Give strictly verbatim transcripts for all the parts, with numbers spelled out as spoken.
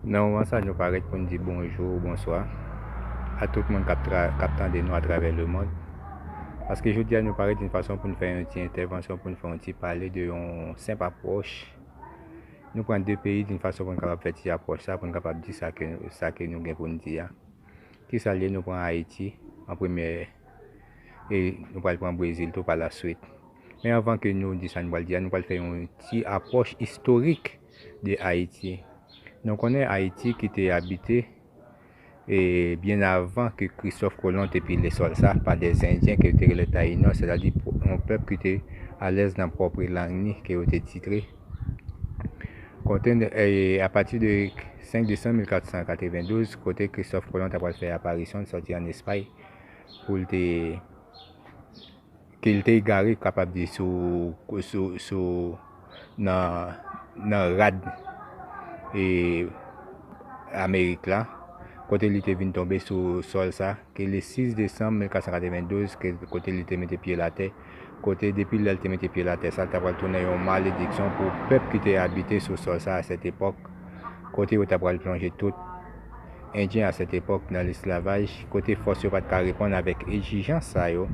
Nan moman sa, nou parèt pou n di bonjou, bonswa a tout moun k ap tra- k ap tande nou atravè lemonn. Paske jodi a, nou parèt yon fason pou n fè yon ti entèvansyon, pou n fè yon ti pale de yon senp apwòch. Nou pran de peyi yon fason pou n kapab fè ti apwòch sa, pou n kapab di sa ke, sa ke nou gen pou n di a. Kisa l ye? Nou pran Ayiti an premye, e nou pral pran Brezil tou pa la swit. Men anvan ke nou di sa nou pral di a, nou pral fè yon ti apwòch istorik de Ayiti. Nou konnen Ayiti ki te abite, e byen avan ke Kristòf Kolon te pile sòl sa pa de Endyen ke yo te rele Tayinò, sètadi yon pèp ki te alèz nan pwòp lang ni ke yo te titre. Kote, e, apati de senk desanm mil kat san katrevendouz, kote Kristòf Kolon ta pral fè aparisyon l sòti ann Espay pou l te, ke l te egare, kapab di, sou, sou, sou, nan, nan rad, e, Amerik la, kote li te vin tonbe sou sòl sa, ke le sis desanm mil kat san katrevendouz, ke, kote li te mete pye l atè, kote depi lè l te mete pye l atè sa, l ta pral tounen yon malediksyon pou pèp ki te abite sou sòl sa a sèt epòk, kote yo ta pral plonje tout Endyen a sèt epòk nan lesklavaj, kote fòs yo pa t ka reponn avèk egzijans sa yo,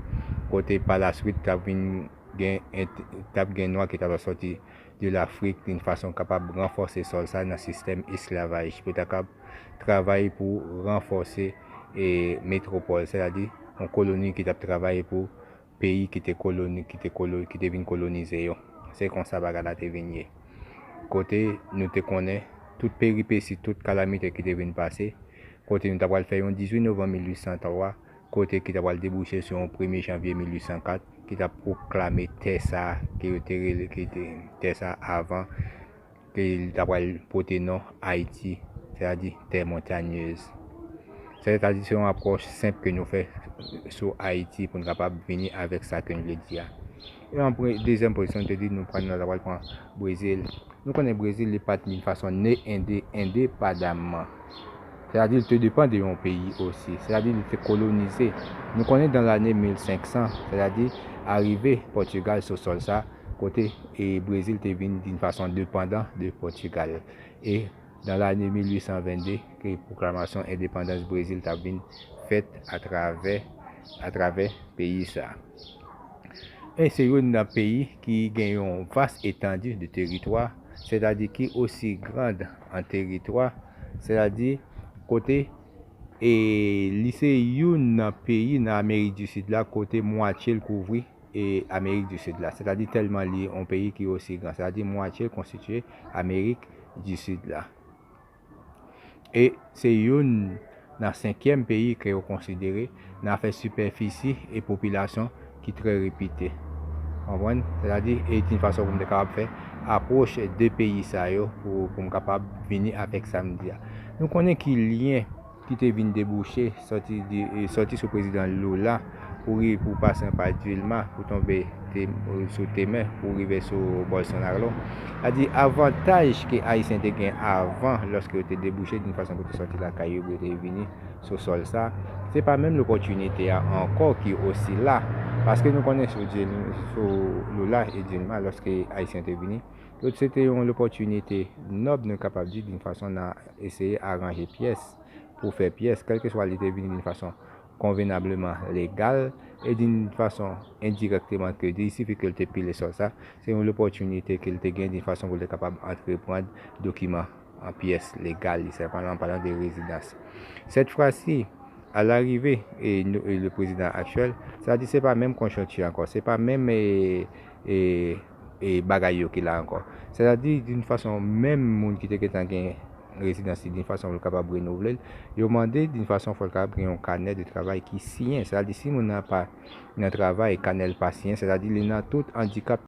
kote pa la swit t ap vin gen ent- t ap gen nwa ki t ap sòti de Lafrik yon fason kapab ranfòse sòl sa nan sistèm esklavaj, pou ta kab travay pou ranfòse, e, metwopòl, sètadi yon koloni ki t ap travay pou peyi ki te koloni, ki te kolo, ki te vin kolonize yo. Se konsa bagay la te vin ye. Kote nou te konnen tout peripesi, tout kalamite ki te vin pase, kote nou ta pral fè yon dizuit novanm mil uit san twa, kote ki ta pral debouche sou yon premye janvye mil uit san kat, ki ta pwoklame tè sa, ke yo te rele, ki te, tè sa avan, ke li ta pral pote non Ayiti, sètadi tè montanyez. Sètadi se yon apwòch senp ke nou fè sou Ayiti pou n kapab vini avèk sa ke n vle di a. E an pre- dezyèm pozisyon, nou te di nou pral, nou ta pral pran Brezil. Nou konnen Brezil, li pa t yon fason ne ende, endepandaman. Sètadi li te depann de yon peyi osi. Sètadi li te kolonize. Nou konnen dan lane mil senk san, sètadi arive Pòtigal sou sòl sa, kote, e, Brezil te vin yon fason depandan de Pòtigal. E dan lane mil uit san vennde, ke pwoklamasyon endepandans Brezil t ap vin fèt atravè, atravè peyi sa. E se youn nan peyi ki gen yon vas etandi de teritwa, sètadi ki osi grand an teritwa, sètadi kote, e, li se youn nan peyi nan Amerik di Sid la kote mwatye l kouvri, e, Amerik di Sid la. Sètadi tèlman li yon peyi ki osi gran, sètadi mwatye l konstitye Amerik di Sid la. E se youn nan senkyèm peyi ke yo konsidere nan afè sipèfisi e popilasyon ki trè repite. Konprann? Sètadi, e yon fason pou m te kapab fè apwòch de peyi sa yo pou, pou m kapab vini avèk sa m di a. Nou konnen ki lyen ki te vin debouche sòti, de, e, sòti sou prezidan Lula pou ri- pou pase pa Dilma, pou tonbe te- sou Temer, pou rive sou Bolsonaro. Sètadi avantaj ke Ayisyen te gen avan, lòske yo te debouche yon fason pou te sòti lakay yo, pou yo te vini sou sòl sa, se pa menm lopòtinite a ankò ki osi la. Paske nou konnen sou Dil- sou Lula e Dilma, lòske Ayisyen te vini, yo, se te yon lopòtinite nòb, nou kapab di, yon fason nan eseye aranje pyès pou fè pyès, kèlkeswa li te vini yon fason konvenableman legal e yon fason endirèkteman ke, il sifi ke l te pile sòl sa, se yon lopòtinite ke l te gen yon fason pou l te kapab antreprann dokiman an pyès legal, li, se pa an palan de rezidans. Sèt fwa si, a larive, e, nou- e le prezidan aktyèl, sètadi se pa menm konjonkti ankò, se pa menm, e, e, e bagay yo ki la ankò. Sètadi, yon fason, menm moun ki te gentan gen rezidans li, yon fason pou l kapab renouvle l, yo mande yon fason fò l kapab gen yon kanè de travay ki siyen. Sètadi, si moun nan pa nan travay, kanè l pa siyen, sètadi li nan tout andikap